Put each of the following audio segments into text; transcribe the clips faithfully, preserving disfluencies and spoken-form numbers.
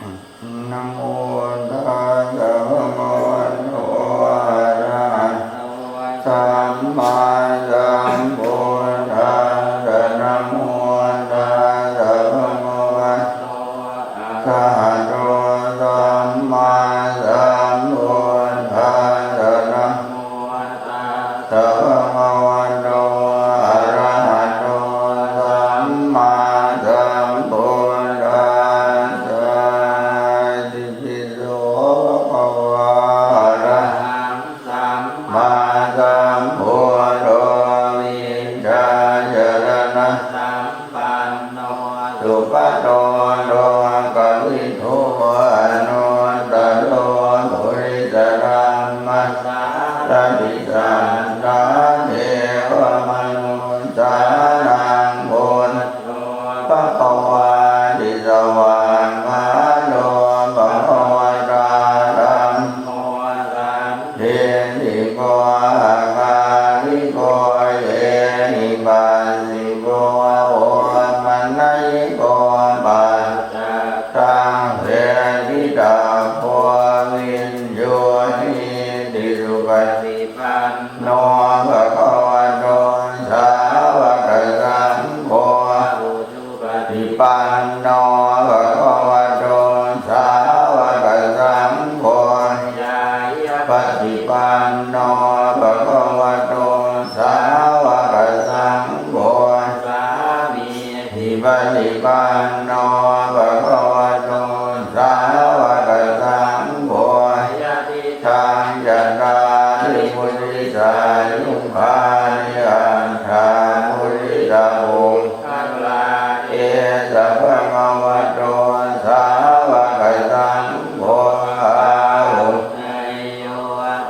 Namo tassa bhagavato arahato sammāsambuddhassa. Namo tassa bhagavato arahato sammāsambuddhassa. Namo tassa bhagavato arahato sammāsambuddhassa. Itipi so bhagavā arahaṃ sammāsambuddho vijjācaraṇasampanno sugato lokavidū anuttaro purisadammasārathi satthā devamanussānaṃ buddho bhagavāti. Svākkhāto bhagavatā dhammo sandiṭṭhiko akāliko ehipassiko opanayiko paccattaṃ veditabbo viññūhīti. Supaṭipanno bhagavato sāvakasaṅgho, ujupaṭipanno bhagavato sāvakasaṅgho, ñāyapaṭipanno bhagavato sāvakasaṅgho, sāmīcipaṭipanno bhagavato sāvakasaṅgho, yadidaṃ cattāri purisayugāni aṭṭha purisapuggalā, esa bhagavato sāvakasaṅgho āhuneyyo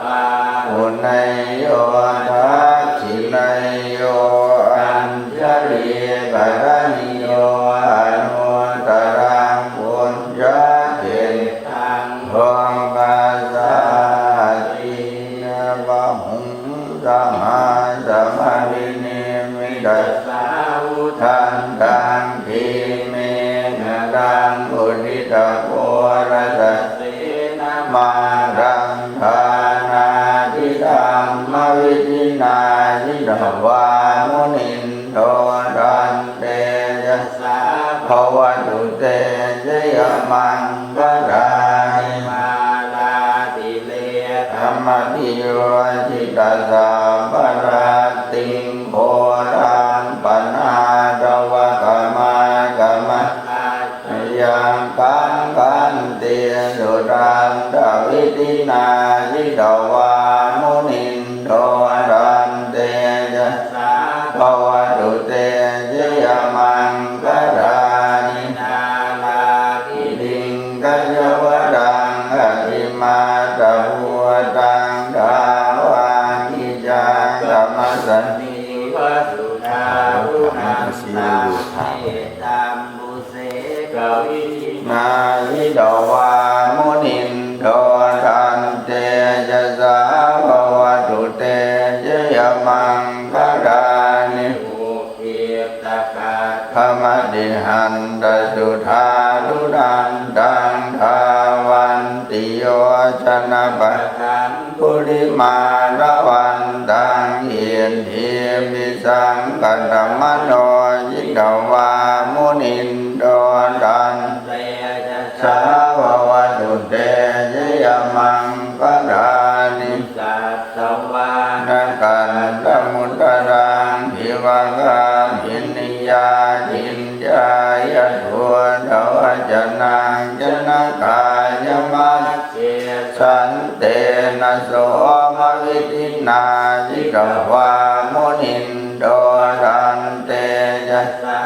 pāhuneyyo dakkhiṇeyyo añjalikaraṇīyo anuttaraṃ puññakkhettaṃ lokassāti. Bāhuṃ sahassamabhinimmitasāvudhantaṃ grīmekhalaṃ uditaghorasasenamāraṃ dānādidhammavidhinā jitavā munindo tantejasā bhavatu te jayamaṅgalāni. Mārātirekamabhiyujjhitasabbarattiṃ ghorampanāḷavakamakkhamathaddhayakkhaṃ khantīsudantavidhinā jitavā munindo tantejasā bhavatu te jayamaṅgalāni. Nāḷāgiriṃ gajavaraṃ atimattabhūtaṃ dāvaggicakkamasanīva sudāruṇantaṃ mettambusekavidhinā jitavā munindo tantejasā bhavatu te jayamaṅgalāni. Ukkhittakhaggamatihatthasudāruṇantaṃ dhāvantiyojanapathaṅgulimālavantaṃ iddhībhisaṅkhatamano jitavā munindo tantejasā bhavatu te jayamaṅgalāni. Katvāna kaṭṭhamudaraṃ iva gabbhinīyā ciñcāya duṭṭhavacanaṃ janakāyamajjhe santena somavidhinā jitavā munindo tantejasā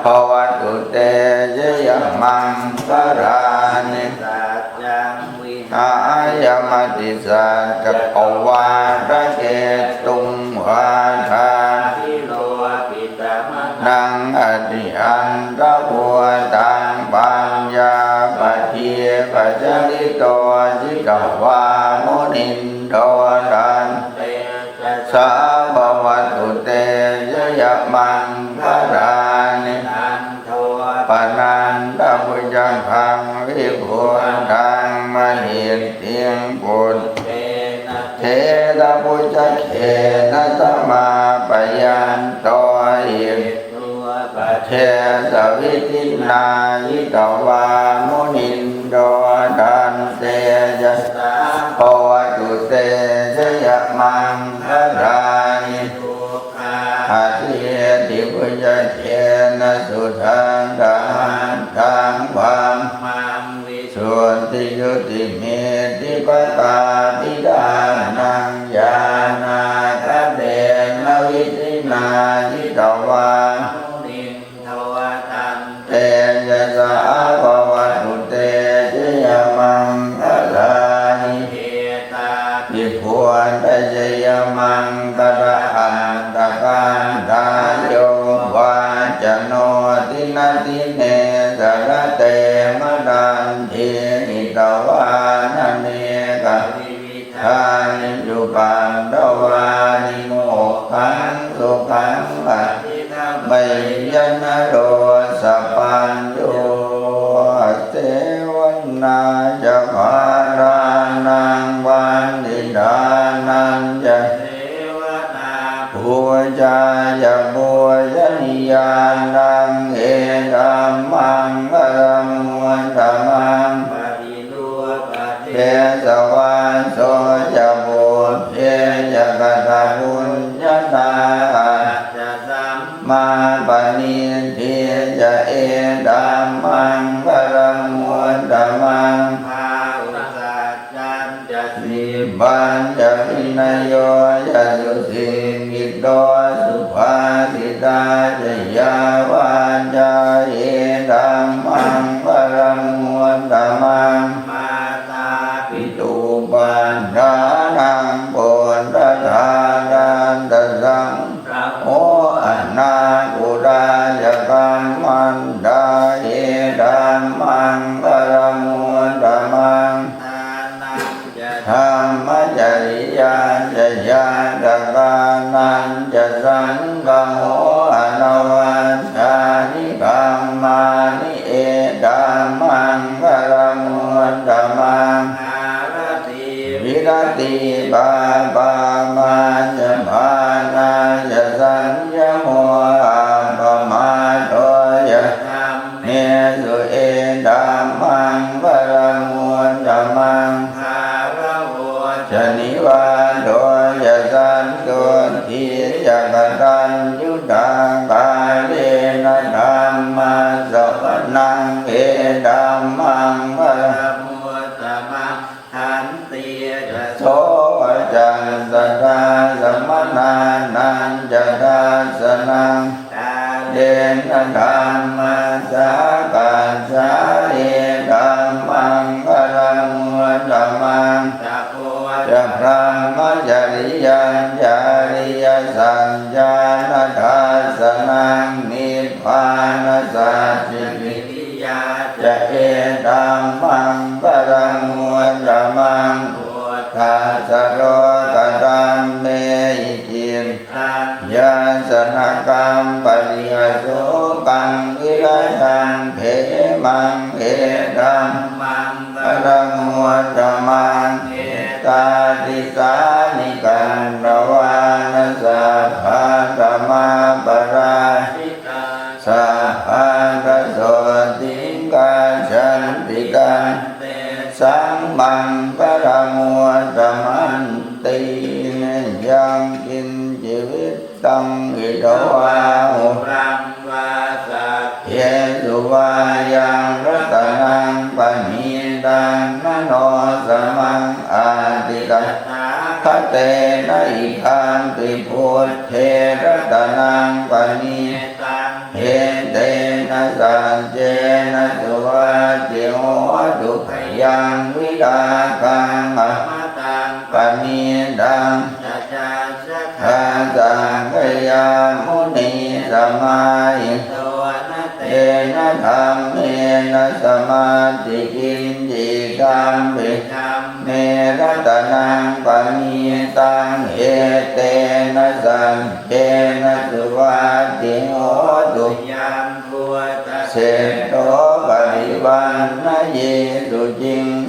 bhavatu te jayamaṅgalāni. Saccaṃ vihāya matisaccakavādaketuṃ vādābhiropitamanaṃ atiandhabhūtaṃ paññāpadīpajalito jitavā munindo tantejasā bhavatu te jayamaṅgalāni. Nandopanandabhujagaṃ vibudhaṃ Buddhaṃ mahiddhiṃ puttena therabhujagena damāpayanto iddhūpadesavidhinā jitavā munindo tantejasā bhavatu te jayamaṅgalāni. Duggāhadiṭṭhibhujagena sudaṭṭhahatthaṃ brahmaṃ visuddhijutimiddhibakābhidhānaṃ ñāṇāgadena vidhinā jitavā munindo tantejasā bhavatu te jayamaṅgalāni. Etāpi buddhajayamaṅgalaaṭṭhagāthā yo vācano dinadine sarate matandī hitvānanekavividhāni cupaddavāni mokkhaṃ sukhaṃ adhigameyya naro sapañño. Asevanā ca bālānaṃ paṇḍitānañca pūjā ca pūjanīyānaṃ etammaṅgalamuttamaṃ. Paṭirūpadesavāso ca pubbe ca katapuññatā attasammāpaṇidhi ca etammaṅgalamuttamaṃ. Bāhusaccañca sippañca vinayo ca susikkhito subhāsitā ca yā vācā etammaṅgalamuttamaṃ. Mātāpituupaṭṭhānaṃ puttadārassa saṅgaho anākulā ca kammantā etammaṅgalamuttamaṃ. Dānañca dhammacariyā ca ñātakānañca saṅgaho anavajjāni kammāni etammaṅgalamuttamaṃ. Āratī viratī pāpā majjapānā ca saññamo appamādo ca dhammesu etammaṅgalamuttamaṃ. Gāravo ca nivāto ca santuṭṭhī ca kataññutā kālena dhammassavanaṃ etammaṅgalamuttamaṃ. Khantī ca sovacassatā samaṇānañca dassanaṃ kālena dhammasākacchā etammaṅgalamuttamaṃ. Tapo ca brahmacariyañca ariyasaccāna dassanaṃ nibbānasacchikiriyā ca etammaṅgalamuttamaṃ. Phuṭṭhassa lokadhammehi cittaṃ yassa na kampati asokaṃ virajaṃ khemaṃ etammaṅgalamuttamaṃ. Etādisāni katvāna sabbatthamaparājitā sabbattha sotthiṃ gacchanti tantesaṃ maṅgalamuttamanti. Yaṅkiñci vittaṃ idha vā huraṃ vā saggesu vā yaṃ ratanaṃ paṇītaṃ na no samaṃ atthi tathāgatena idampi buddhe ratanaṃ paṇītaṃ etena saccena suvatthi hotu. Khayaṃ virāgaṃ amataṃ paṇītaṃ ca yaṃ sakkhā sakyamunī samāhito na tena dhammena samatthi kiñci idampi dhamme ratanaṃ paṇītaṃ etena saccena suvatthi hotu. Yaṃ buddhaseṭṭho parivaṇṇayī su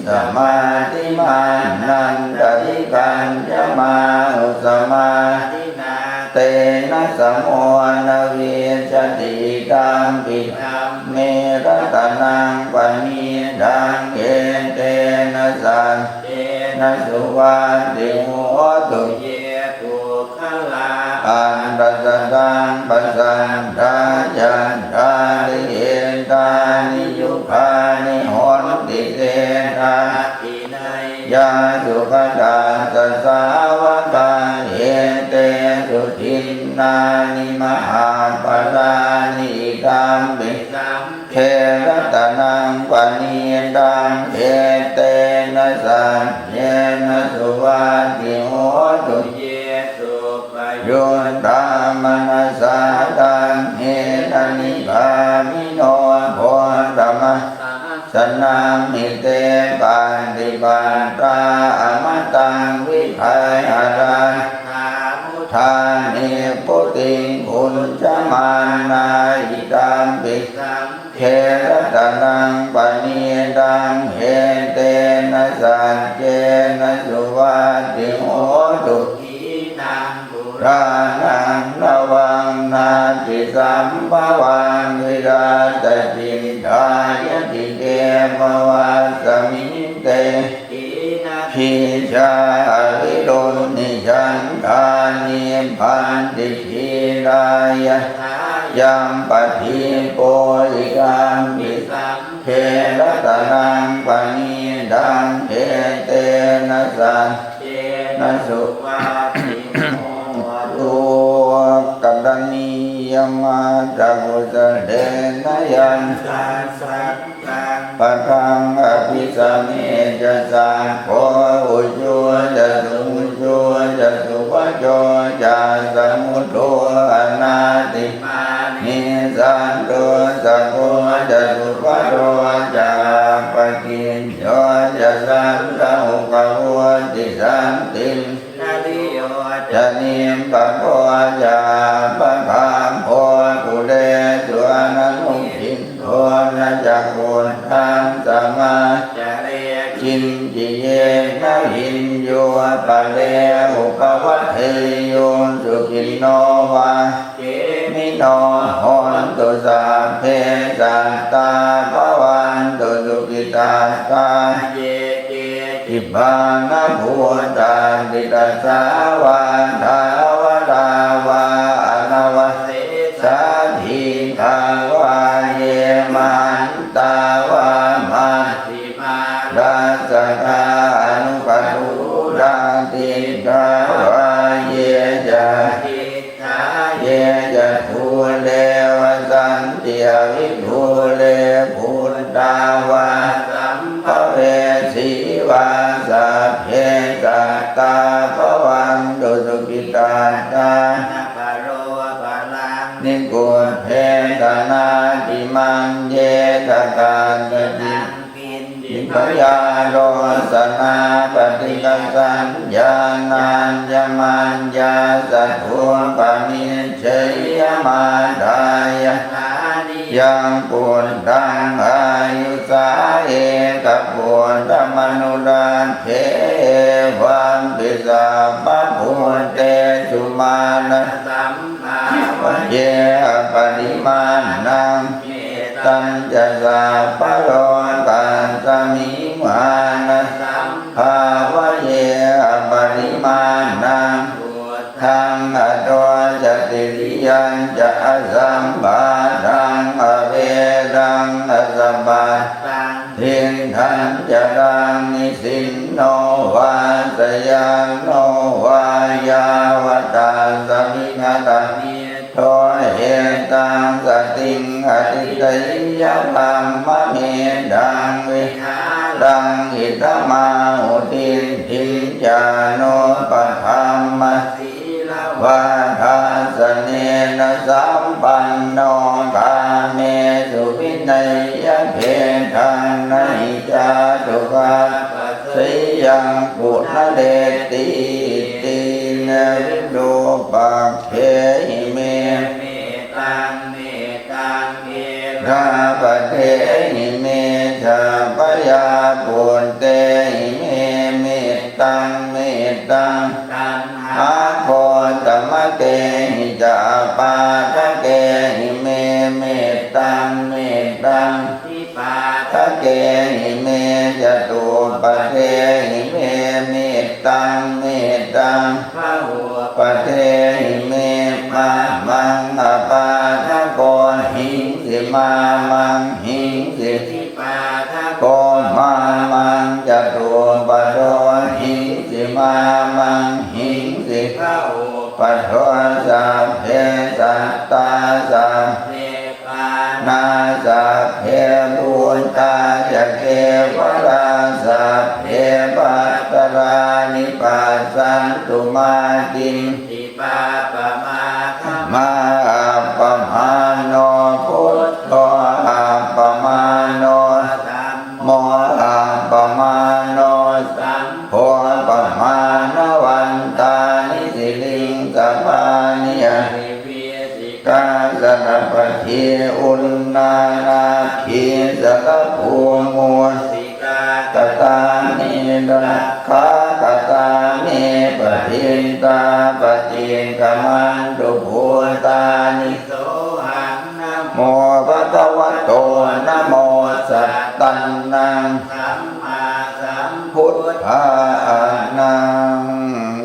samādhimānantarikaññamāhu samādhinā, tena samo na vijjati, idampi dhamme ratanaṃ paṇītaṃ, etena saccena suvatthi hotu. Ye puggalā aṭṭha sataṃ pasatthā, cattāri etāni yugāni honti, te dakkhiṇeyyā sugatassa sāvakā, etesu dinnāni mahapphalāni, idampi saṅghe ratanaṃ paṇītaṃ, etena saccena suvatthi hotu. Ye suppayuttā manasā daḷhena, nikkāmino gotamasāsanamhi, te pattipattā amataṃ vigayha, laddhā mudhā nibbutiṃ bhuñjamānā, idampi saṅghe ratanaṃ paṇītaṃ, etena saccena suvatthi hotu. Khīṇaṃ purāṇaṃ navaṃ natthi sambhavaṃ, virattacittāyatike bhavasmiṃ, te khīṇabījā avirūḷhichandā, nibbanti dhīrā yathāyampadīpo, idampi saṅghe ratanaṃ paṇītaṃ, etena saccena suvatthi hotu. Karaṇīyamatthakusalena, yaṃ saṃ padaṃ abhisamecca, sakko ujū ca suhujū ca, suvaco cassa mudu anatimānī, santussako ca subharo ca, appakicco ca sallahukavutti, santin driyo ca nipako ca, appagabbho kulesu ananugiddho, na ca khuddaṃ samācare kiñci, yena viññū pare upavadeyyuṃ. Sukhino vā khemino hontu, sabbe sattā bhavantu sukhitattā. Ye ke ci pāṇabhūtatthi, tasā vā thāvarā vā anavasesā, dīghā vā ye mahantā vā, majjhimā rassakā aṇukathūlā, diṭṭhā vā ye ca aṭṭhā, ye ca dūre vasanti avidūre, bhūtā vā sambhavesī vā, sabbe sattā bhavantu sukhitattā. Na paro paraṃ nikubbetha, nātimaññetha katthaci bhayālosanā paṭighasaññā, nāññamaññassa dukkhamiccheyya. Mātā yathā niyaṃ puttaṃ āyusā ekaputtamanurakkhe, evampi sabbabhūtesu mānasam bhāvaye aparimāṇaṃ. Mettañca sabbalokasmiṃ mānasam bhāvaye aparimāṇaṃ, uddhaṃ adho ca tiriyañca asambādhaṃ averaṃ asapattaṃ. Tiṭṭhañcaraṃ nisinno vā sayāno vā yāvatassa vigatamiddho, etaṃ satiṃ adhiṭṭheyya, brahmametaṃ vihāraṃ idhamāhu. Diṭṭhiñca anupagamma sīlavā dassanena sampanno, kāmesu vineyya gedhaṃ, na hi jātu gabbhaseyyaṃ punaretīti. Virūpakkhehi me, mettaṃ mettaṃ, erāpathehi me ca, byāputte Catupadehi me mettaṃ, mettaṃ bahūpadehi me, mā maṃ apādako hiṃsi, mā maṃ hiṃsi, nipādako mā maṃ catupado hiṃsi, mā maṃ hiṃsi, bahūpado. Sabbe sattā, sabbe pāṇā, sabbe bhūtā ca kevalā, sabbe bhadrāni passantu, mā kiñci pāpam āgamā. Appamāṇo buddho, appamāṇo dhammo, appamāṇo saṅgho, pamāṇavantāni siriṃsapāni, girisikharataṭe sarasvati uṇṇānābhī sarabū, mūsikā katā me rakkhā, katā me parittā, paṭikkamantu bhūtāni. Sohaṃ namo bhagavato, namo sattannaṃ sammāsambuddhānaṃ.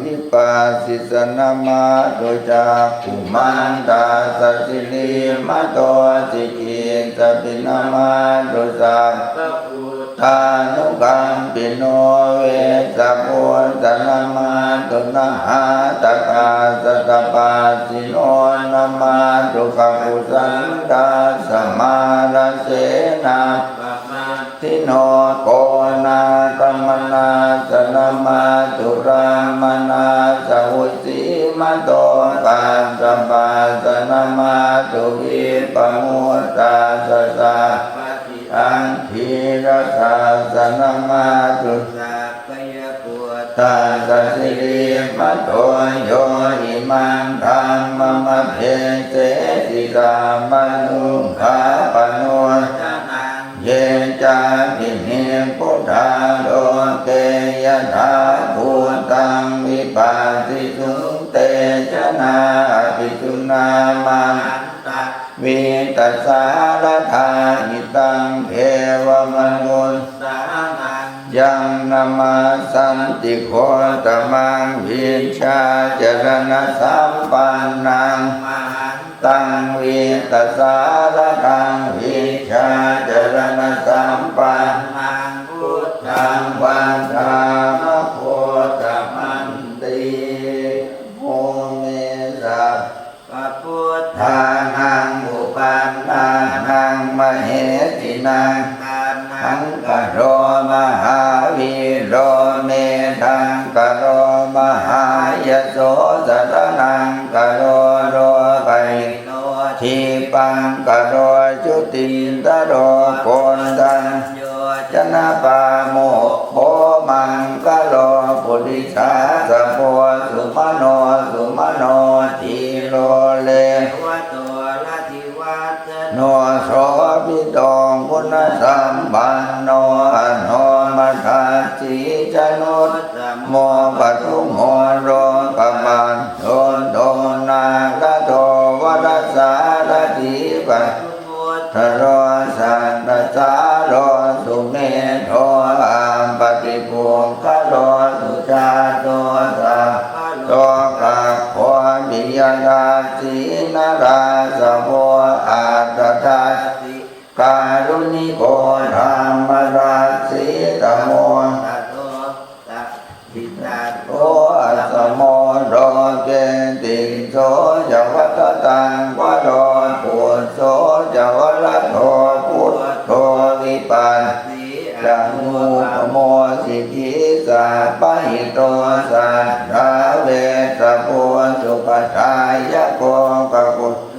Vipassissa namatthu, cakkhumantassa sirīmato, sikhissapi namatthu, sabbabuddhānukampino, vessabhussa namatthu, nhātakassa tapassino, namatthu kakusandhassa mārasenappama dino, konāgamanassa namatthu, brāhmaṇassa vusīmato, kassapassa namatthu, vippamuttassa sabbasiddhiṃ, dhīrassa namatthu, sakyaputtassa sirīmato, yo imaṃ dhammamadesesi, sabbadukkhapamuccanaṃ. Ye cāpi nibbuthā loke, yathābhūtaṃ vipassisuṃ, te janā apisuṇā, mahantā vītasāradā. Hitaṃ devamanussānaṃ, yaṃ namassanti gotamaṃ, vijjācaraṇasampannaṃ, mahan taṃ vītasāradaṃ, vijjācaraṇasampannaṃ, buddhaṃ vandāma gotamanti. Namo me sabbabuddhānaṃ, uppannānaṃ mahesinaṃ, taṇhaṅkaro mahāvīro, medhaṅkaro mahāyaso, saraṇaṅkaro lokahito, dīpaṅkaro jutindharo, koṇḍañño janapāmokkho, maṅgalo purisāsabho, sumano sumano dhīro, revato rativaḍḍhano, sobhito guṇasampanno, manomathajjī januttamo, padumo lokapajjoto, nārado varasārathī, padumu ttaro satasāro, sumedho appaṭipuggalo, sujāto sabbalokaggo, piyadassī narāsabho, atthadassī kāruṇiko, dhammadassi tamottaro, sabbasatto asamo loke, tisso ca vatataṃ varo, phusso ca varado buddho, vipassī ca anūpamo sikhī, sabbahito satthā vessabhū, sukhadāyako kaku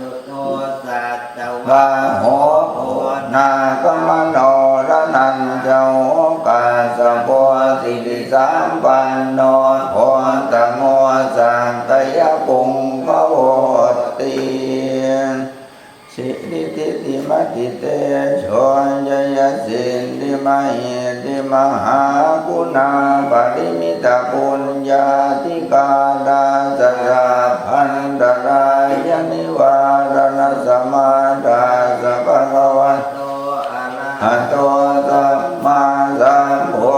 bāho, koṇāgamano raṇañjaho, kassapo sirisampanno, gotamo sakyapuṅgavoti. Siridhitimatitejojayasiddhimahiddhimahāguṇāparimitapuññādhikārā, sabbantarāyanivāraṇasamatthassa bhagavato arahato sammāsambuddhassa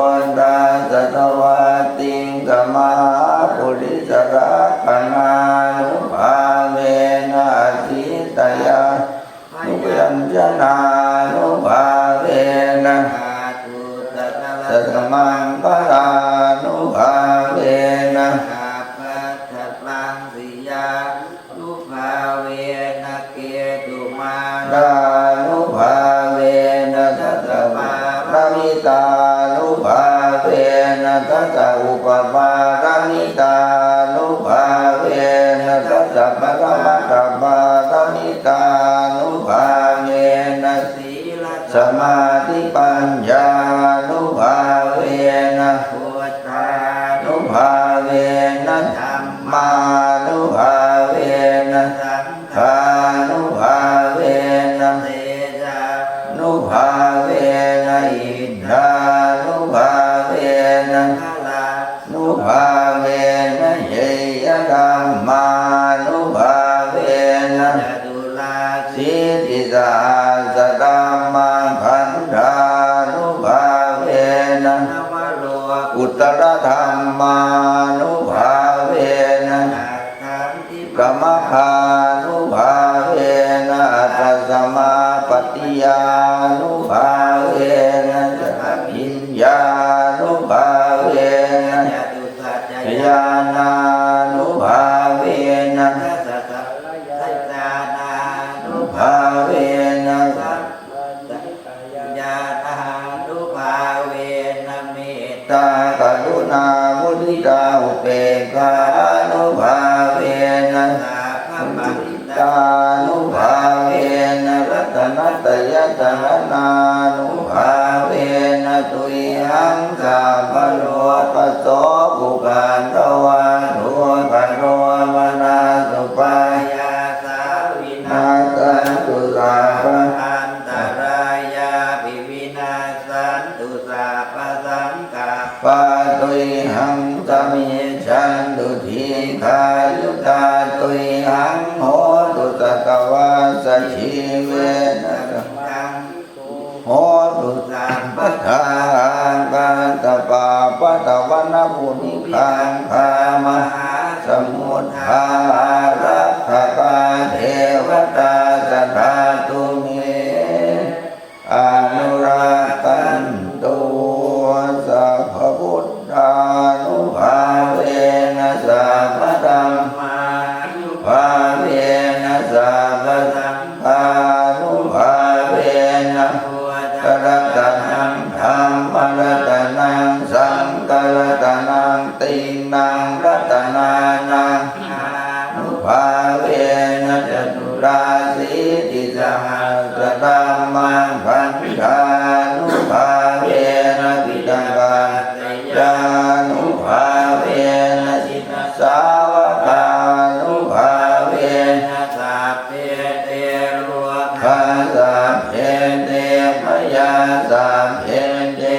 Jayamaṅgalānubhāvena, sabbattha saṅghiyānubhāvena, ketumālānubhāvena, dasapāramitānubhāvena, dasaupapāramitānubhāvena, dasaparamatthapāramitānubhāvena, sīlasamādhipaññānubhāvena, buddhānubhāvena, dhammānubhāvena, saṅghānubhāvena, tejānubhāvena, iddhānubhāvena, balānubhāvena, ñeyyadhammānubhāvena, caturāsītisahassadhammakkhandhānubhāvena, navalokuttaradhammānubhāvena, aṭṭhaṅgikamaggānubhāvena, aṭṭhasamāpattiyānubhāvena, chaṭṭabhiññānubhāvena, catusaccañāṇānubhāvena, dasasahassañāṇānubhāvena, sabbañāṇānubhāvena, mettākaruṇāmuditāupekkhānubhāvena, sabbaparittānubhāvena, ratanattayasaraṇānubhāvena, tuyhaṃ sabbarogasokupaddavadukkhadomanassupāyāsā vinassantu, sabbaantarāyāpi vinassantu, sabbasaṅkappā tuyhaṃ samijjhantu, dīghāyutā tuyhaṃ hotu, satavassajīvena sadā hotu sabbadā. Ākāsapabbatavanabhūmigaṅgāmahāsamuddā ārakkhakā devatā sadā tumhe anurakkhantu. Sabbabuddhānubhāvena sabbadhammānubhāvena sabbasaṅghānubhāvena buddharatanaṃ dhammaratanaṃ saṅgharatanaṃ tiṇṇaṃ ratanānaṃ ānubhāvena caturāsītisahassadhammakkhandhānubhāvena piṭakattayānubhāvena jinasāvakānubhāvena sabbe te rogā sabbe te bhayā sabbe te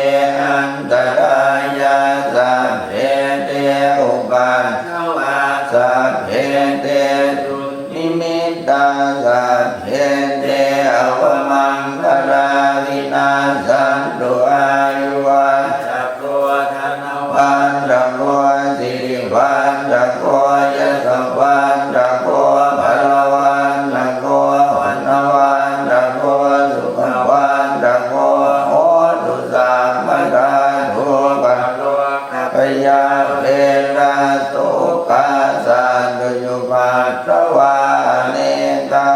antarāyā sabbe te upaddavā sabbe te dunnimittā sabbe te avamaṅgalā vinassantu. Āyuvaḍḍhako dhanavaḍḍhako sirivaḍḍhako yasavaḍḍhako balavaḍḍhako vaṇṇavaḍḍhako sukhavaḍḍhako hotu sabbadā. Dukkharogabhayā verā sokā sattu cupaddavā anekā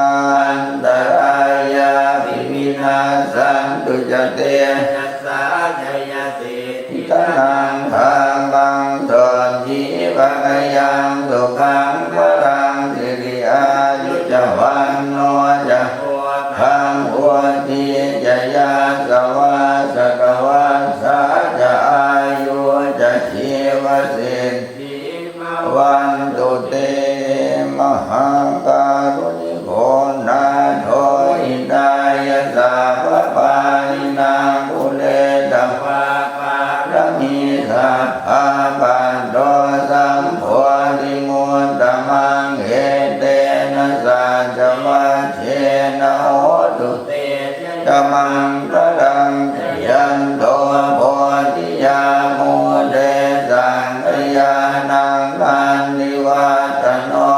antarāyāpi vinassantu ca tejasā. Jayasiddhi dhanaṃ bhāgyaṃ sotthi bhāgyaṃ sukhaṃ balaṃ siri āyu ca vaṇṇo ca bhogaṃ vuḍḍhī ca yasavā satavassā ca āyū ca jīvasiddhī bhavantu te. Mahākāruṇiko nātho hitāya sabbapāṇinaṃ pūretvā pāramī sabbā patto sambodhimuttamaṃ etena saccavajjena hotu te jayamaṅgalaṃ. Jayanto bodhiyā mūle sakyānaṃ nandivaḍḍhano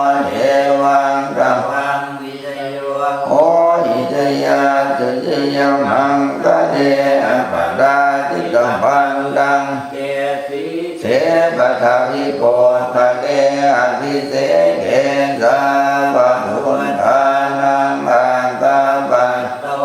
evaṃ tvaṃ vijayo hohi jayassu jayamaṅgale. Aparājitapallaṅke Taṃ ke sīse paṭhavipokkhare abhiseke sabbabuddhānaṃ aggappatto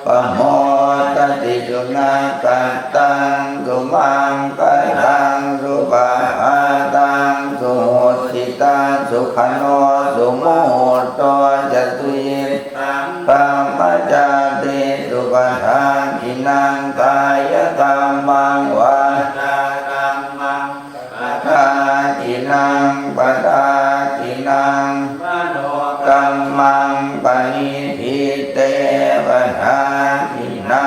pamodati. Sunakkhattaṃ sumaṅgalaṃ supabhātaṃ suhuṭṭhitaṃ sukhaṇo sumuhutto ca suyiṭṭhaṃ brahmacārisu. Padakkhiṇaṃ kāyakammaṃ vācākammaṃ padakkhiṇaṃ padakkhiṇaṃ manokammaṃ paṇidhī te padakkhiṇā.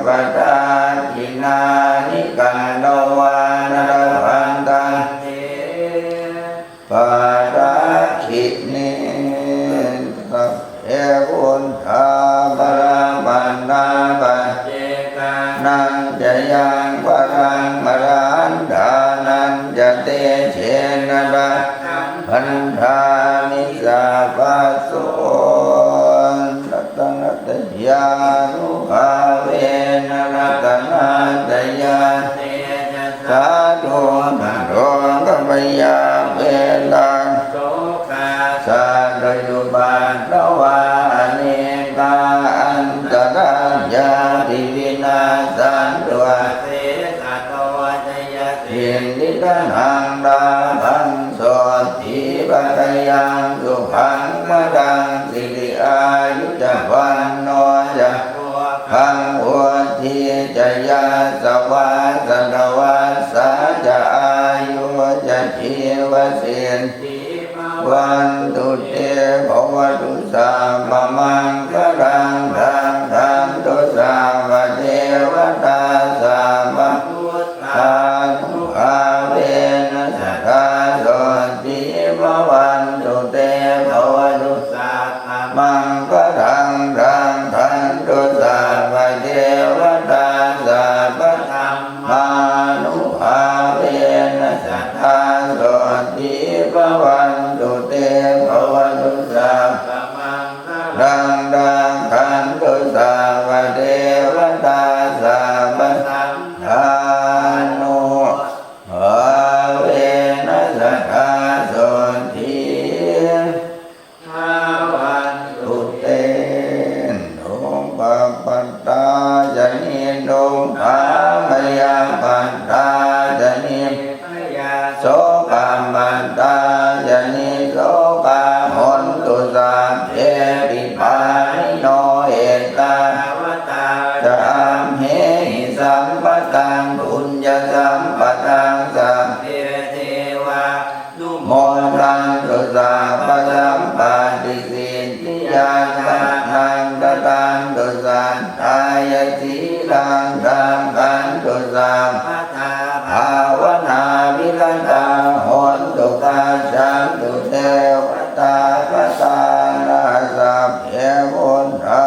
Padakkhiṇāni katvāna labhantatthe padakkhiṇe. Sabbe buddhā balappattā paccekānañca yaṃ balaṃ arahantānañca tejena rakkhaṃ bandhāmi sabbaso. Ratanattayānubhāvena ratanattayā tejasā dukkharogabhayā verā sokā sattu cupaddavā anekā antarāyāpi vinassantu asesato. Jayasiddhi dhanaṃ lābhaṃ sotthi bhāgyaṃ sukhaṃ balaṃ siri āyu ca vaṇṇo ca bhogaṃ vuḍḍhī ca yasavā satavassā ca āyū ca jīvasiddhī bhavantu te. Bhavatu sabbamaṅgalaṃ rakkhantu sabbadevatā sabbabuddhānubhāvena sadā sotthī bhavantu te. Bhavatu sabbamaṅgalaṃ rakkhantu sabbadevatā sabbadhammānubhāvena sadā sotthī bhavantu te. Bhavatu sabbamaṅgalaṃ rakkhantu sabbadevatā sabbasaṅghānubhāvena sadā sotthī bhavantu te. Dukkhappattā ca niddukkhā bhayappattā ca nibbhayā sokappattā ca nissokā hontu sabbepi pāṇino. Ettāvatā ca amhehi sambhataṃ puññasampadaṃ sabbe devā numodantu sabbasampattisiddhiyā. Dānaṃ dadantu saddhāya sīlaṃ rakkhantu sabbadā bhāvanābhiratā hontu gacchantu devatāgatā. Sabbe buddhā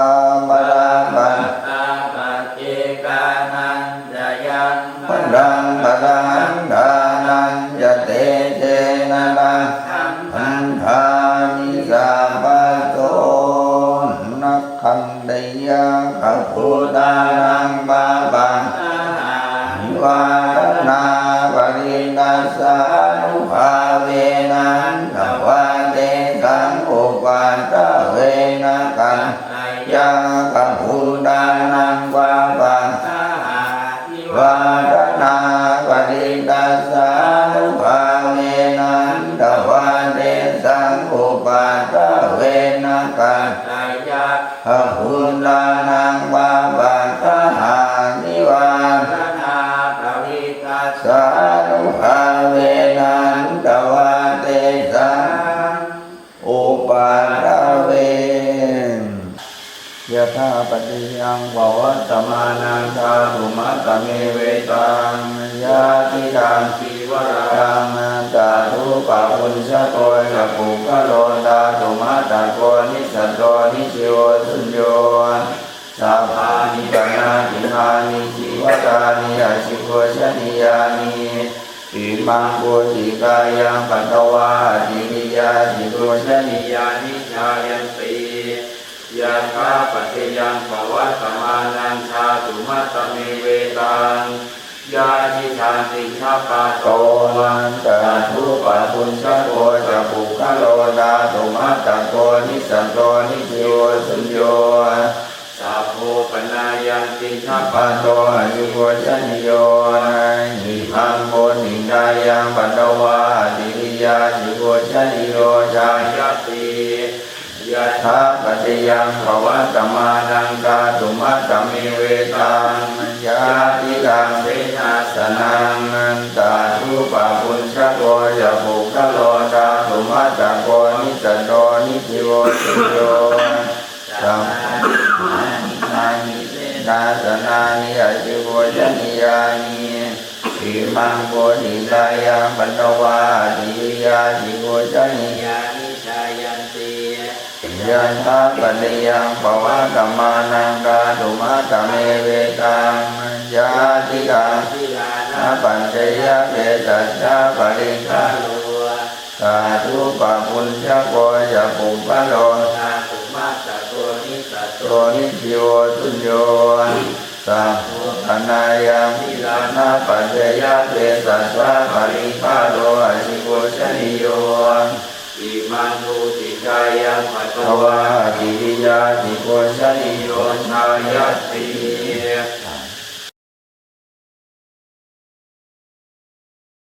balappattā paccekānañca yaṃ balaṃ arahantānañca tejena rakkhaṃ bandhāmi sabbaso. Nakkhattayakkhabhūtānaṃ pāpaggahanivāraṇā parittassānubhāvena hantvā tesaṃ upaddave. Nakkhattayakkhabhūtānaṃ pāpaggaha nivāraṇā parittassānubhāvena hantvā tesaṃ upaddave. Nakkhattayakkhabhūtānaṃ pāpaggahanivāraṇā parittassānubhāvena hantvā tesaṃ upaddave. Yathāpaccayaṃ pavattamānaṃ dhātumattamevetaṃ yadidaṃ cīvaraṃ, tadupabhuñjako ca puggalo dhātumattako nissatto nijjīvo suñño. Sabāni panātītāni cīvarāni ajigucchanīyāni. Imaṃ pūjikāyaṃ patvā ativiya ajigucchanīyāni jāyanti. Yathāpaccayaṃ pavattamānaṃ dhātumattamevetaṃ yadidaṃ piṇḍapāto tathūpabhuñjako ca puggalo dhātumattako nissatto nijjīvo suñño. Sabbo panāyaṃ piṇḍapāto acchipūjanīyo. Imaṃ bodhiṃ thāyaṃ patvā ācikkhiyā acchipūjanīyo jāyati. Yathāpaccayaṃ pavattamānaṃ dhātumattamevetaṃ yadidaṃ senāsanaṃ tathūpabhuñjako ca puggalo dhātumattako nissatto nijjīvo suñño. Sabbanāni senāsanāni acchipūjanīyāni. Imaṃ bodhiṃ thāyaṃ patvā ācikkhiyā acchipūjanīyāni jāyanti. Yathāpaccayaṃ pavattamānaṃ dhātumattamevetaṃ yadidaṃ gilānapaccayabhesajjaparikkhāro dhātupapuñjako ca puggalo dhātumattako nissatto nijjīvo suñño. Sabbo panāyaṃ gilānapaccayabhesajjaparikkhāro acchipūjanīyo. Imaṃ bodhiṃ thāyaṃ patvā ācikkhiyā acchipūjanīyo jāyati.